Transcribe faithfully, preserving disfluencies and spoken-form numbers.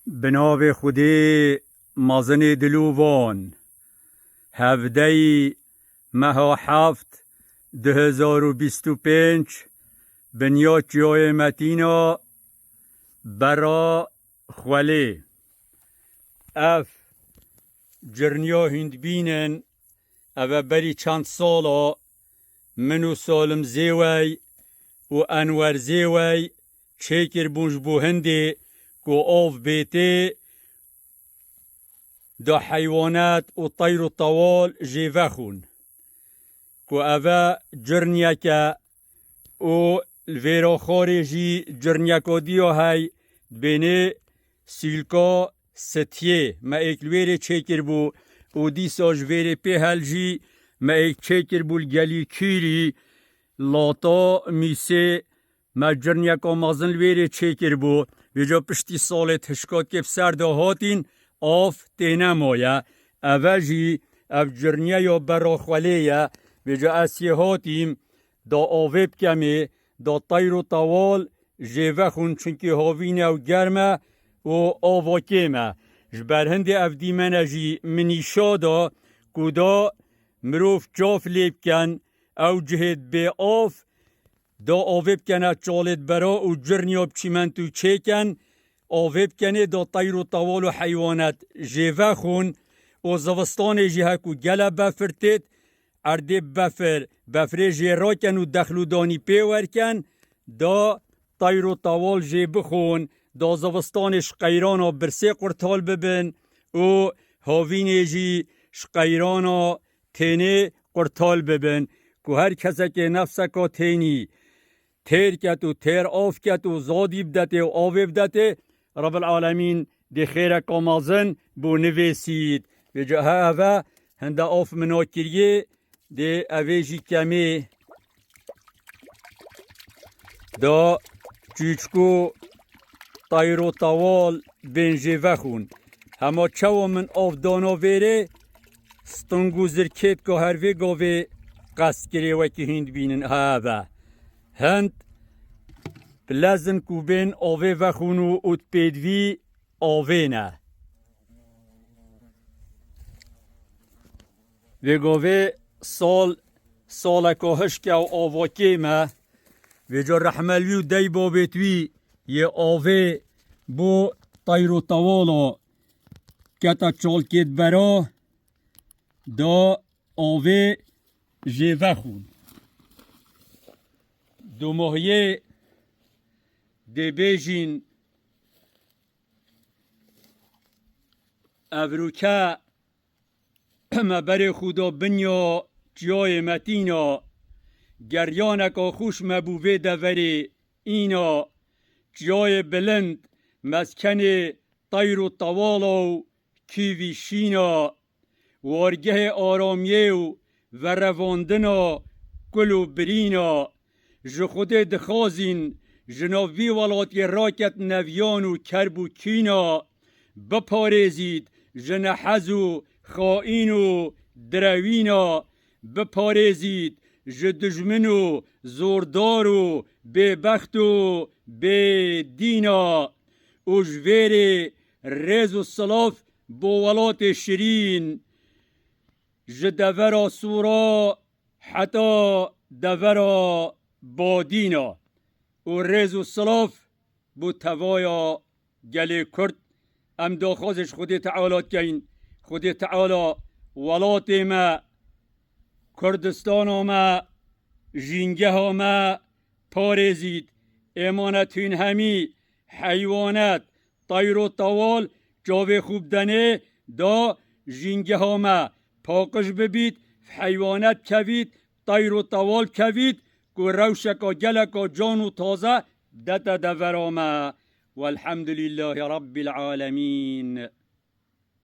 Bi navê Xwedê mezinê dilovan, hevdeyî meha heft du hezar û bîst û pênc, binya çiyayê Metîna, bera Xwelê. Ev cirniya hûn dibînin, ev e berî çend sala min û Salim Zêwey û Enwer Zêwey çêkiribûn ji bo hindê ku av bêtê da heywanet û teyr û tewal jê vexûn. Ku ev e cirniyek e û li vêra xwarê jî cirniyeka diya hey dibênê Sîlka Sitiyê. Me êk li wêrê çêkiribû û dîsa ji vêrê pê hel jî me êk çêkiribû li Gelî Kîrî, Lata Mîsê, me cirniyeka mezin li wêrê çêkiribû. Vêca piştî salê tişkatkê bi ser de hatîn, av tênemaye. Eve jî ev cirniye ya bera Xwelê ye. Vêca ez yê hatîm da avê bikemê, da teyr û tewal jê vexûn, çunkî havîn e û germ e û ava kêm e. Ji ber hindê ev dîmene jî min nîşa da ku da mirov çav lê bikin, ew cihê bê av, da avê bikene çalêt bera û cirniya bi çîmentû çêken, avê bikenê da teyr û tewal û heywanet jê vexûn û zivistanê jî heku gele befir têt, erdê befir, befrê jê raken û dexlûdanî pê werken, da teyr û tewal jê bixûn, da zivistanê ji qeyrana birsê qurtal bibin û havînê jî ji qeyrana tênê qurtal bibin, ku her kesekê nefseka tênî têr ket û têr av ket û zadî bidetê û avê bidetê, Rebil Alemîn dê xêreka mezin bo nivêsît. Vêca he eve hinde av min a kiriyê, dê evê jî kemê da çûçku tayro tawal bên jê vexûn. Hema çawa min av dana vêrê, stung û zirkêtka her vê gavê qest kirê wekî hîn dibînin. Heve hind bilezin ku bên avê vexûn û û pêdivî avê ne. Vê gavê sal, saleka hişk e û ava kêm e. Vêca rehme li wî û dey babêt wî yê avê bo tayr û tewala keta çalkêt bera da avê jê vexûn. Domahiyê dê bêjîn evrûke me berê xû da binya çiyayê Metîna, geryaneka xûş me bû vê deverê îna, çiyayê bilind, meskenê teyr û tewala û kîvî şîna, wargehê aramiyê û verevandina kul û birîna. Ji Xwedê dixwazîn ji nav vî welatê raket neviyan û kerb û kîna, biparêzît ji nehez û xaîn û direwîna, biparêzît ji dijmin û zordar û bêbext û bêdîna. Û ji vêrê rêz û silav bo welatê şirîn, ji devera Sûra heta devera Badîna. Û rêz û silav bo tevaya gelê Kurd. Em daxwazê ji Xwedê Teala dikeyn. Xwedê Teala welatê me, Kurdistana me, jîngeha me parêzît. Êmanet hîn hemî heywanet, tayr û tewal çavê xwe bidenê da jîngeha me paqij bibît, heywanet kevît, tayr û tewal kevît, ku rewşeka geleka can û taze dete devera me. Welhamdulîllahî Rabbil Alemîn.